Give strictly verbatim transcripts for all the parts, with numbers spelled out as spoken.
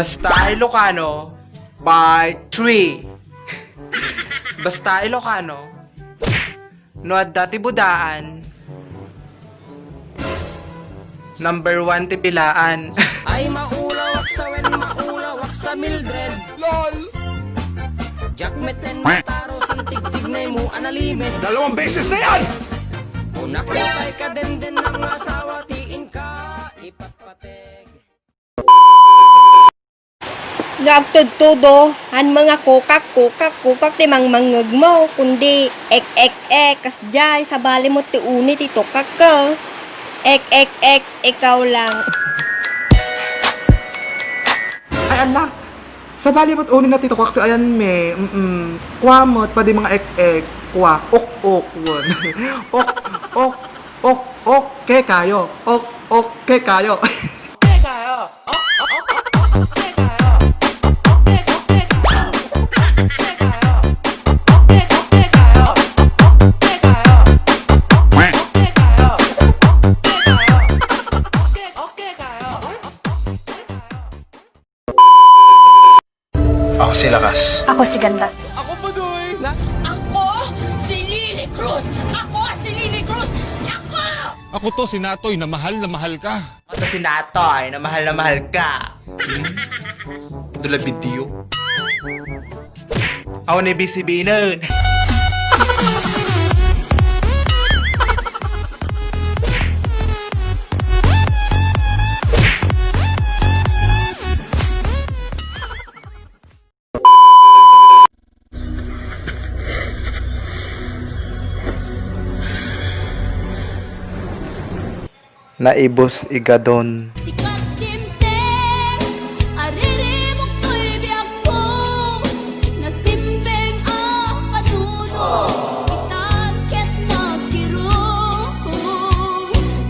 Basta Ilocano by three. Basta Ilocano, no adda ti budaan, number one ti pilaan. Ay, maulawak sa Wen, maulawak sa Mildred. Lol! Jack meten mataro, santigtig na imo analimet. Dalawang beses na yan! Unak mo tay kadenden ng asawa, tiin ka, ipatpateg. No agtudtudo, han mga kukak, kukak, kukak ti mangmangngeg mo, kundi ek, ek, ek, kasdiay, sabali mo ti uni ti tukak ko. Ek, ek, ek, ikaw lang. Ay, ala. Sabali met uni na ti tukak ti ayan mi. Mm-mm. Kua met, padi mga ek, ek. Kua, ok, ok, wen. Ok, ok, ok, ok, kekayo. Ok, ok, kekayo. Ako si Lakas. Ako si Ganda. Ako, Budoy. Na, ako si Lily Cruz. Ako si Lily Cruz. Ako! Ako to si Natoy na mahal na mahal ka. Ako to si Natoy na mahal na mahal ka. Dula video. Awan ni B C B nun. Naibus igadon. Sikat dimteng, aririmuktoy biagko, nasimbeng a panuno, itan ket nagkirong,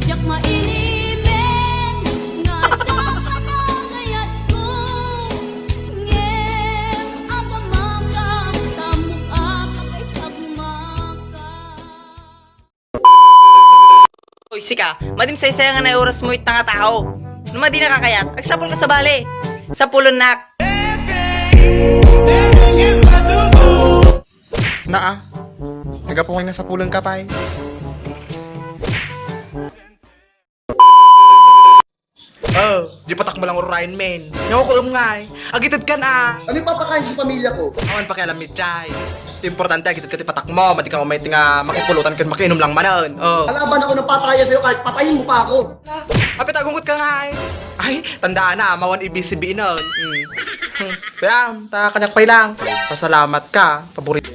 diak mailimen, nga adda panagayatko, ngem agamaka, tamok a pakaisagmaka. Hoy, sika, madim saysayang nga naiuras mo ita nga tao. No madi na kakayat, agsapul ka sa bale. Sapulon nak. Naa, nagapungay na sapulon ka pay. Oh, di patak mo lang urayen, men. Nakukulam nga eh. Agited kan ah. Ano ipapakain sa pamilya ko? Awan pakialam ni Jai. Importante, agited ka ti patak mo. Madi ka mamay nga makipulutan kan makiinom lang manen. Oh. Kalaban ako ng pataya sa'yo kahit patayin mo pa ako. Apit agunggot ka nga eh. Ay, tandaan na, mawan ibisibi nun. Mm. Hmm. Kaya, ta, kanyak pay lang. Pasalamat ka. Paborito.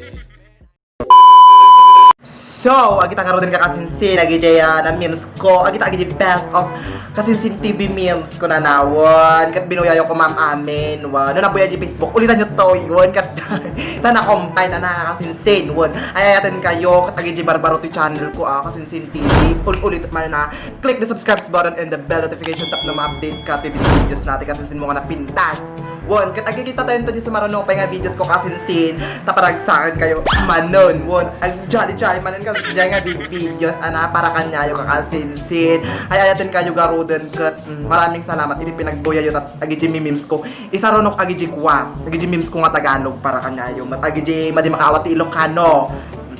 So, agita ngaruden kakasinsin, agidiay, ah, na-memes ko, agita agidiay best of Kasinsin T V memes ko nanawon, ket binuyayo ko ma'am amin, wa, no nabuya di Facebook, ulitan yo to, yun, ket, ta na-combine, ana, kakasinsin, won, ay, ayaten kayo, ket agidiay barbaro ti channel ko, ah, Kasinsin T V, ul-ulit man na, click the subscribe button and the bell notification tap no ma-update ka, ti videos natin, kasinsin mo nga napintas. Won, ket agigita tayo to di sumaruno pay nga videos ko kasinsin, ta paragsakan kayo manon. Won, ag jolly jolly manon ka diay nga big videos, ana, para kanyayo ka kasinsin. Ay, ayaten kayo garuden ket, mm, maraming salamat iti pinagbuyayo tat agiji memes ko. Isarunok agiji kuwa, agiji memes ko nga Tagalog para kanyayo. Mat agiji madi makaawat ti Ilocano.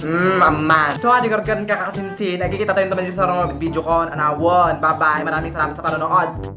Mm, amman. So, adi gargan ka kasinsin, agigita tayo to di sumaruno video ko, ana, won. Bye-bye. Maraming salamat sa panonood.